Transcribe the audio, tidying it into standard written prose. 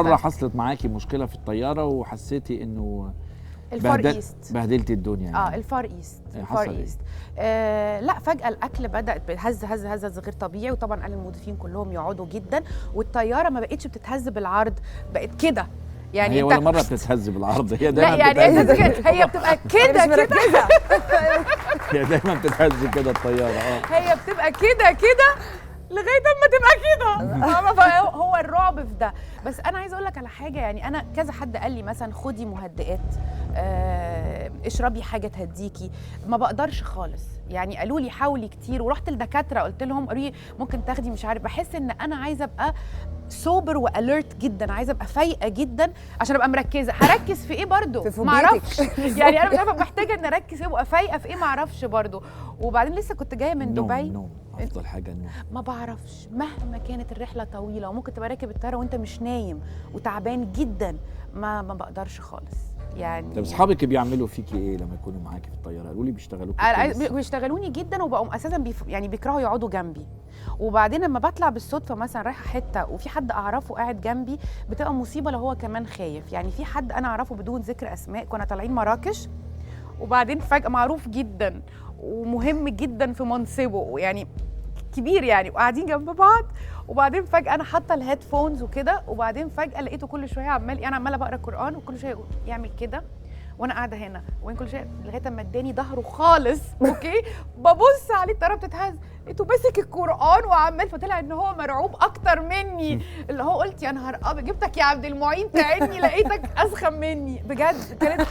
مرة حصلت معاكي مشكلة في الطيارة وحسيتي انه ال Far East. بهدلتي الدنيا يعني. ال Far East. إيه، ال Far حصل إيه؟ East. لا، فجاة الاكل بدات بتهز هز هز هز غير طبيعي، وطبعا قال المضيفين كلهم يقعدوا جدا، والطياره ما بقتش بتتهز بالعرض، بقت كده يعني. هي انت ولا مرة بتتهز بالعرض، هي لا دايما يعني بتتهز. انت هي بتبقى كده مش كده. مركزه. هي دايما بتتهز كده الطياره. هي بتبقى كده كده لغاية اما تبقى كده، فاهمة؟ فهو الرعب في ده. بس انا عايزه اقول لك على حاجه، يعني انا كذا حد قال لي مثلا خدي مهدئات، اشربي حاجة تهديكي، ما بقدرش خالص. يعني قالوا لي حاولي كتير، ورحت لدكاتره قلت لهم، قالوا لي ممكن تاخدي مش عارف. بحس ان انا عايزه ابقى sober و alert جدا، عايزه ابقى فايقه جدا عشان ابقى مركزه. هركز في ايه برضو؟ في ما فوبيتك. اعرفش يعني، انا مش عارفه محتاجه ان اركز ايه وابقى فايقه في ايه، ما اعرفش برضو. وبعدين لسه كنت جاية من النوم، دبي. النوم افضل حاجه، النوم. ما بعرفش، مهما كانت الرحلة طويله، وممكن تبقى راكب الطيارة وانت مش نايم وتعبان جدا، ما بقدرش خالص يعني. طب اصحابك بيعملوا فيكي ايه لما يكونوا معاكي في الطياره؟ قالوا لي بيشتغلوكي كويس. بيشتغلوني جدا، وبقوا اساسا يعني بيكرهوا يقعدوا جنبي. وبعدين لما بطلع بالصدفة مثلا رايحة حتة وفي حد اعرفه قاعد جنبي، بتبقى مصيبة لو هو كمان خايف. يعني في حد انا اعرفه بدون ذكر اسماء، كنا طالعين مراكش، وبعدين فجاة معروف جدا ومهم جدا في منصبه، يعني كبير يعني، وقاعدين جنب بعض، وبعدين فجاة انا حاطه ال headphones وكده، وبعدين فجاة لقيته كل شوية عمال، انا عماله بقرا قران، وكل شوية يعمل كده وانا قاعدة هنا، وبعدين كل شوية لغاية اما اداني ظهره خالص. okay، ببص عليه الطيارة بتتهز، لقيته ماسك القران وعمال، فطلع ان هو مرعوب اكتر مني. اللي هو قلت يا نهار ابيض، جبتك يا عبد المعين تعني، لقيتك اسخن مني بجد. كانت